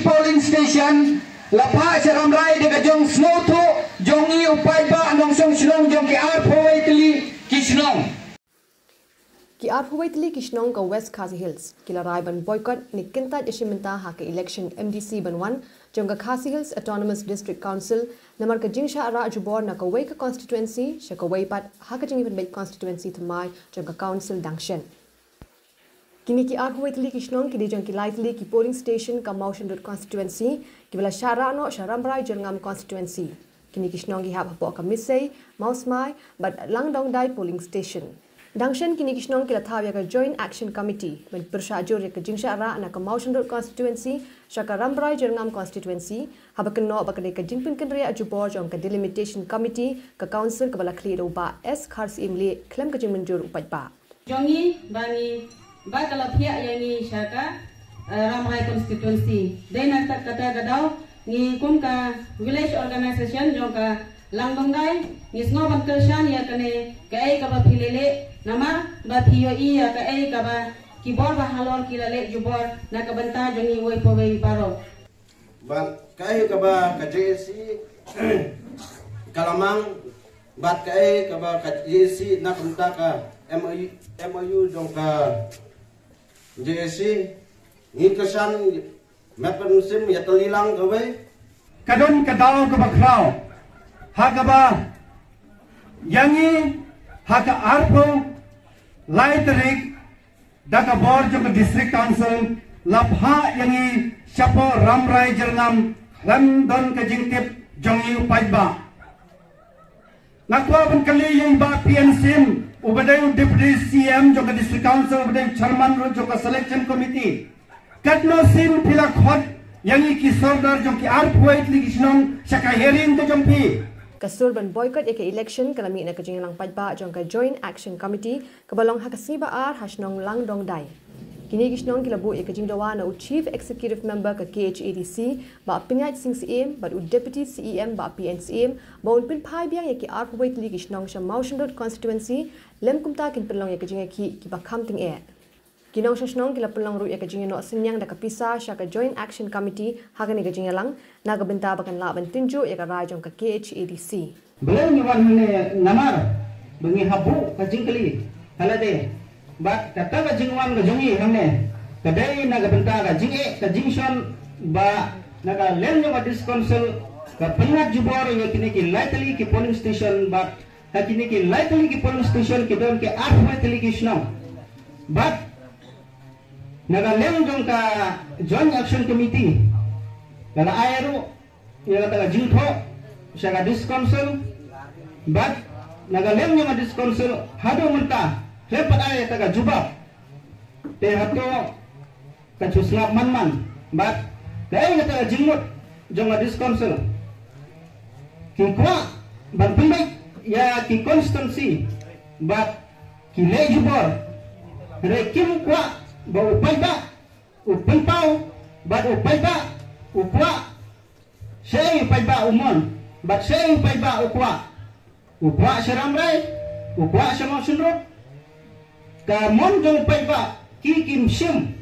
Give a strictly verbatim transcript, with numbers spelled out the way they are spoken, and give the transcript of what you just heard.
Polling station la phah sha Rambrai da ka jong sngewthuh jong i u paidbah nongshong shnong jong ki arphew wei tylli ki shnong. Ki arphew wei tylli ki shnong ka West Khasi Hills ki la rai ban boycott ne kyntait ïashim bynta ha ka election M D C ban wan jong ka Khasi Hills Autonomous District Council namar ka jingshah rah jubor na kawei ka constituency sha kawei pat ha ka jingïapynbeit constituency thymmai jong ka council dang shen. Kine ki arphew wei tylli ki shnong ki dei jong ki lai tylli ki polling station ka Mawsynrut constituency kiba la shah rah noh sha Rambrai Jyrngam constituency. Kine ki shnong ki hap hapoh ka Misei, Mawsmai bad Langdongdai polling station. Dang shen kine ki shnong ki la thaw ïa ka Joint Action Committee ban pyrshah jur ïa ka jingshah rah na ka Mawsynrut constituency sha ka Rambrai Jyrngam constituency, haba kynnoh ba ka dei ka jingpynkynriah jubor jong ka Delimitation Committee ka council kaba la khlieh da u Bah S Kharsyiem Lieh khlem ka jingmynjur u paidbah. Jong ngi ba ngi ba ka la phiah ïa ngi sha ka, eh, Rambrai constituency. Dei na kata ka daw ngi kum ka village organization jong ka Langdongdai ngi sngew ban kyrshan ïa kane kaei kaba phi leh leh namar ba phi ïohi ïa kaei kaba ki bor ba halor ki la leh jubor na ka bynta jong ngi uwei pa uwei baroh. Bad kaei kaba ka J A C ka la mang bad kaei kaba ka J A C na ka bynta ka M O U, M O U jong ka J A C ngi kyrshan met bad mynsiem ïatylli lang kawei. Ka don ka daw kaba khraw ha kaba ïa ngi ha ka arphew lai tarik da ka bor jong ka District Council la phah ïa ngi shapoh Rambrai Jyrngam khlem don ka jingtip jong ngi u paidbah. Nga kwah ban kylli ïa i Bah P N Syiem uba dei u Deputy C M jong ka District Council uba dei u Chairman ruh jong ka Selection Committee. Katno sien phi la khot ïa ngi ki sordar jong ki arphew wei tylli ki shnong sha ka hearing ka jong phi? Ka sur ban boycott ïa ka election ka la mih na ka jingïalang paidbah jong ka Joint Action Committee kaba long ha ka sngi ba ar ha shnong Langdongdai. Kine ki shnong ki la buh ïa ka jingdawa na u Chief Executive Member ka K H A D C Bah Pynïaid Sing Syiem bad u Deputy C E M Bah P N Syiem ba un pynphai biang ïa ki arphew wei tylli ki shnong sha Mawsynrut constituency lem kumta kin pynlong ïa ka jingïakhih kiba kham tyngeh. Ki nongshong shnong ki la pynlong ruh ïa ka jingïanoh synñiang da ka pisa sha ka Joint Action Committee ha kane ka jingïalang na ka bynta ba kan lah ban tynjuh ïa ka rai jong ka K H A D C. Balei ngi wan hangne namar ba ngi hap buh ka jingkylli ha lade. Bad kata ka jingwan ka jong ngi hangne ka dei na ka bynta ka jingeh ka jingshon ba na ka liang jong ka District Council ka pynngat jubor ïa kine ki lai tylli ki polling station bad ha kine ki lai tylli ki polling station ki don ki arphew tylli ki shnong. Bad na ka liang jong ka Joint Action Committee ka la ai ruh ïa kata ka jingthoh sha ka District Council. Bad na ka liang jong ka District Council haduh mynta khlem pat ai ïa kata ka jubab. Te hato ka shu sngap man man bad kaei kata ka jingmut jong ka District Council. Ki kwah ban pynbeit ïa ki constituency bad ki leh jubor. Hynrei kim kwah ba u paidbah u pynpaw bad u paidbah u kwah. Shaei u paidbah u mon bad shaei u paidbah u kwah. U kwah sha Rambrai, u kwah sha Mawsynrut. Ka mon jong u paidbah ki kim shim